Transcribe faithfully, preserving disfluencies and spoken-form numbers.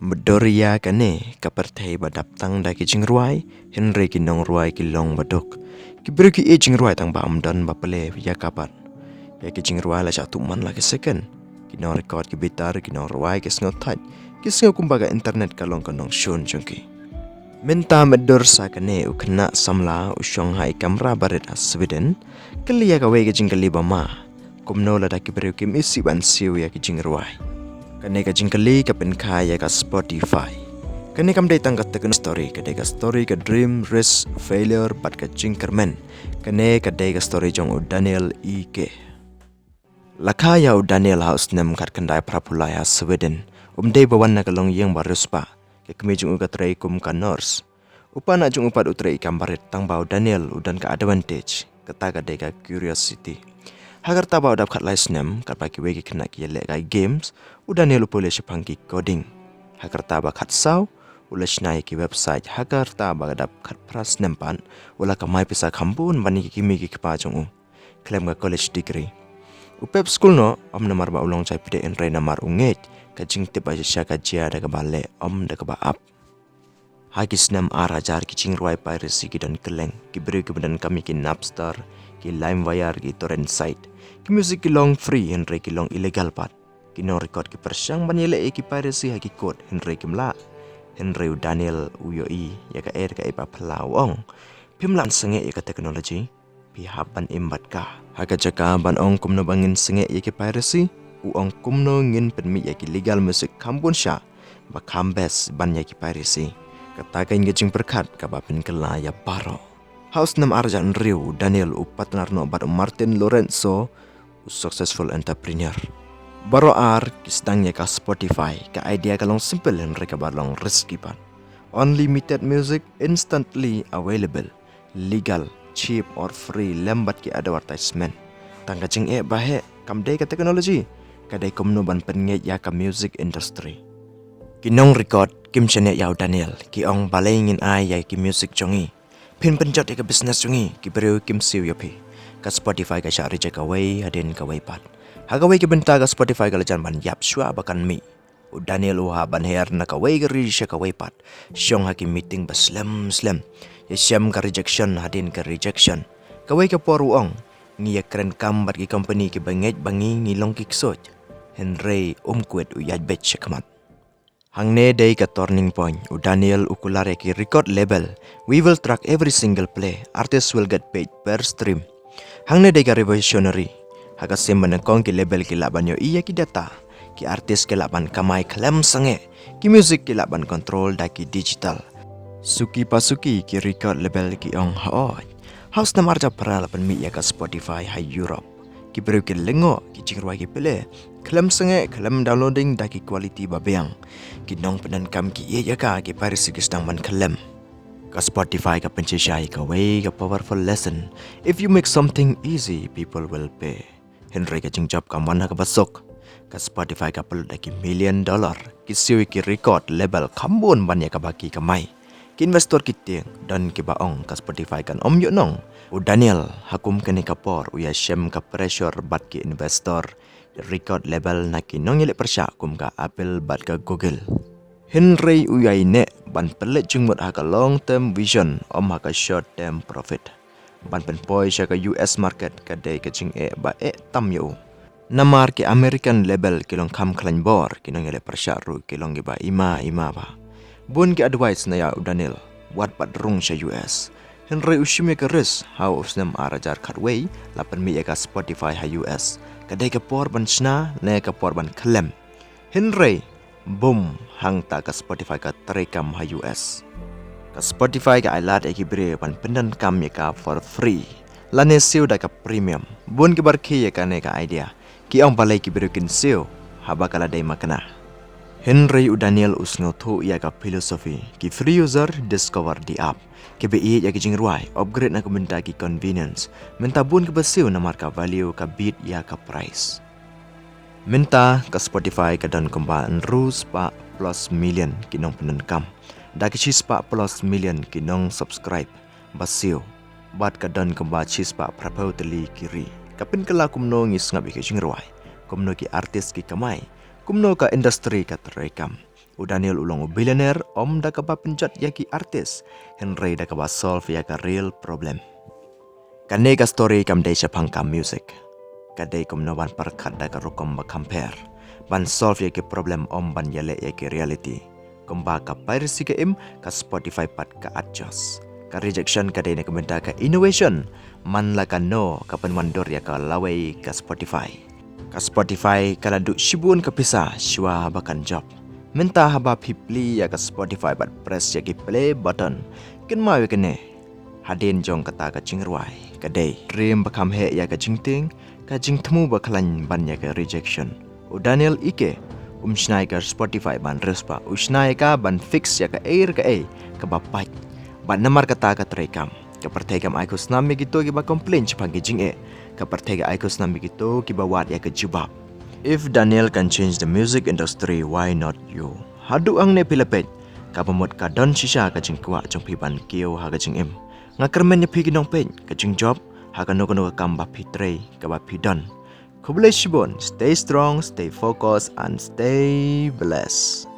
Mudoriya kane ka pyrthei ba dap tang da ki jingrwai, hynrei ki nongrwai ki long ba duk. Ki briew ki ïeit jingrwai tang ba ym don ba plie ïa ka pat. Ïa ki jingrwai la shah tuh man la ki second. Ki nongrecord ki bitar, ki nongrwai ki sngew thait, ki sngew kumba ka internet ka long ka nongshun jong ki. Mynta mudur sa kane u khynnah samla u shong ha i kamra barit ha Sweden, kylli ïa kawei ka jingkylli ba ma. Kumno lada ki briew kim isih ban siew ïa ki jingrwai? Kane ka jingkylli ka pynkha ïa ka Spotify. Kane kam dei tang ka technology story, ka dei ka story ka dream, risk, failure, bad ka jingkyrmen. Kane ka dei ka story jong u Daniel E K. La kha ïa u Daniel ha u snem khatkhyndai phraphew lai ha Sweden. Um dei ba wan na ka longïing ba riewspah. Ka kmie jong u ka trei kum ka nurse. U pa na jong u pat u trei i kam barit, tang ba u Daniel u don ka advantage. Kata ka dei ka curiosity. Ha ka rta ba u dap khatlai snem, katba kiwei ki khynnah ki ïaleh ka games, u Daniel u pule shaphang ki coding. Ha ka rta ba khatsaw, u la shna ïa ki website. Ha ka rta ba ka dap khatphra snem pat, u la kamai pisa kham bun ban ïa ki kmie ki kpa jong u khlem ka college degree. U pep skul noh, ym namar ba u long jait pdeng, hynrei namar u ngeit ka jingtip ba shisha ka jia da kaba leh, ym da kaba ap. Ha ki snem ar hajar ki jingrwai piracy ki don kylleng, ki briew kiba donkam ïa ki Napster, ki LimeWire, ki torrent site. Ki music ki long free hynrei ki long illegal pat. Ki nongrecord ki pyrshang ban ïaleh ïa ki piracy ha ki court hynrei kim lah. Hynrei u Daniel u ïohi ïa kaei kaei ba phylla, u ong, phim lah ban sangeh ïa ka technology, phi hap ban im bad ka. Ha ka jaka ban ong kumno ba ngin sangeh ïa ki piracy, u ong kumno ngin pynmih ïa ki legal music kham bun shah ba kham best ban ïa ki piracy. Kata ka dei ka jingpyrkhat kaba pynkylla ïa baroh. Ha u snem ar hajar hynriew u Daniel u partner noh bad u Martin Lorenzo, u successful entrepreneur. Baroh ar ki sdang ïa ka Spotify. Ka idea ka long simple hynrei kaba long risky pat. Unlimited music, instantly available, legal, cheap or free, lem bad ki advertisement. Tang ka jingeh ba heh kam dei ka technology, ka dei kumno ban pynngeit ïa ka music industry. Ki nongrecord kim shaniah ïa u Daniel, ki ong balei ngin ai ïa ki music jong ngi. Phin pynjot ïa ka business jong ngi, ki briew kim siew ïa phi. Ka Spotify ka shah reject kawei hadien kawei pat. Ha kawei ka bynta ka Spotify ka la jan ban ïap shuwa ba kan mih. U Daniel u hap ban her na kawei ka ri sha kawei pat. Shong ha ki meeting ba slem slem, ïashem ka rejection hadien ka rejection. Kawei ka por u ong, ngi ïakren kam bad ki company kiba ngeit ba ngi ngi long ki ksuid. Hynrei um kwit, u ïaid beit shakhmat. Hangne dei ka turning point. U Daniel u kular ïa ki record label. We will track every single play. Artists will get paid per stream. Hangne dei ka revolutionary. Ha ka sien ba nyngkong ki label ki lah ban ïohi ïa ki data. Ki artist ki lah ban kamai khlem sangeh. Ki music ki lah ban control da ki digital. Suki pa suki ki record label ki ong hooid. Ha u snem ar hajar phra la pynmih ïa ka Spotify ha Europe. Ki briew ki lyngngoh, ki jingrwai ki plie khlem sangeh, khlem downloading da ki quality ba biang. Ki nongpyndonkam ki ïeit ïa ka, ki piracy ki sdang ban khyllem. Ka Spotify ka pynshisha ïa kawei ka powerful lesson. If you make something easy, people will pay. Hynrei ka jingjop kam wan ha kaba suk. Ka Spotify ka pynlut da ki million dollar. Ki siew ïa ki record label kham bun ban ïa kaba ki kamai. Ki investor ki tieng, don kiba ong ka Spotify kan ym ïoh nong. U Daniel ha kum kane ka por u ïashem ka pressure bad ki investor, record label na ki nongïaleh pyrshah kum ka Apple bad ka Google. Hynrei u ïaineh ban pynleit jingmut ha ka long term vision, ym ha ka short term profit. Ban pynpoi sha ka U S market ka dei ka jingeh ba eh tam ïa u. Namar ki American label ki long kham khlaiñ bor, ki nongïaleh pyrshah ruh ki long kiba ima ima bha. Bun ki advice na ïa u Daniel, wat pat rung sha U S. Hynrei u shim ïa ka risk. Ha u snem ar hajar khatwei la pynmih ïa ka Spotify ha U S. Ka dei ka por ban shna ne ka por ban khyllem? Hynrei bum, hangta ka Spotify ka treikam ha U S. Ka Spotify ka ailad ïa ki briew ban pyndonkam ïa ka for free lane siew da ka premium. Bun kiba rkhie ïa kane ka idea, ki ong balei ki briew kin siew haba ka la dei makna. Hynrei u Daniel u sngewthuh ïa ka philosophy, ki free user discover the app. Kiba ïeit ïa ki jingrwai upgrade na ka bynta ki convenience. Mynta bun kiba siew namar ka value ka beat ïa ka price. Mynta ka Spotify ka don kumba hynriew spah plus million ki nongpyndonkam, da ki shispah plus million ki nongsubscribe ba siew, bad ka don kumba shispah phraphew tylli ki ri. Ka pynkylla kumno ngi sngap ïa ki jingrwai, kumno ki artist ki kamai, kumno ka industry ka treikam. U Daniel u long u billionaire ym da kaba pynjot ïa ki artist, hynrei da kaba solve ïa ka real problem. Kane ka story kam dei shaphang ka music. Ka dei kumno ban pyrkhat da ka rukom ba kham pher ban solve ïa ki problem ym ban ïaleh ïa ki reality. Kumba ka piracy ka im, ka Spotify pat ka adjust. Ka rejection ka dei na ka bynta ka innovation, man la ka no ka pynwandur ïa ka lawei ka Spotify. Ka Spotify ka la duh shibun ka pisa shuwa ba kan jop. Mynta haba phi plie ïa ka Spotify bad press ïa ki play button, kynmaw ïa kane. Hadien jong kata ka jingrwai ka dei dream ba kham heh ïa ka jingtieng, ka jingthmu ba khlaiñ ban ïa ka rejection. U Daniel Ek um shna ïa ka Spotify ban riewspah, u shna ïa ka ban fix ïa kaei re kaei kaba pait. Bad namar kata ka treikam, ka pyrthei kam ai khusnam ïa kito kiba complain shaphang ki jingeh. Ka pyrthei ka ai khusnam ïa kito kiba wad ïa ka jubab. If Daniel can change the music industry, why not you? Haduh hangne phi la peit, kaba mut ka don shisha ka jingkwah jong phi ban kiew ha ka jingim. Nga kyrmen ïa phi ki nongpeit, ka jingjop ha kano kano ka kam ba phi trei, kaba phi don. Khublei shibun, stay strong, stay focused and stay blessed.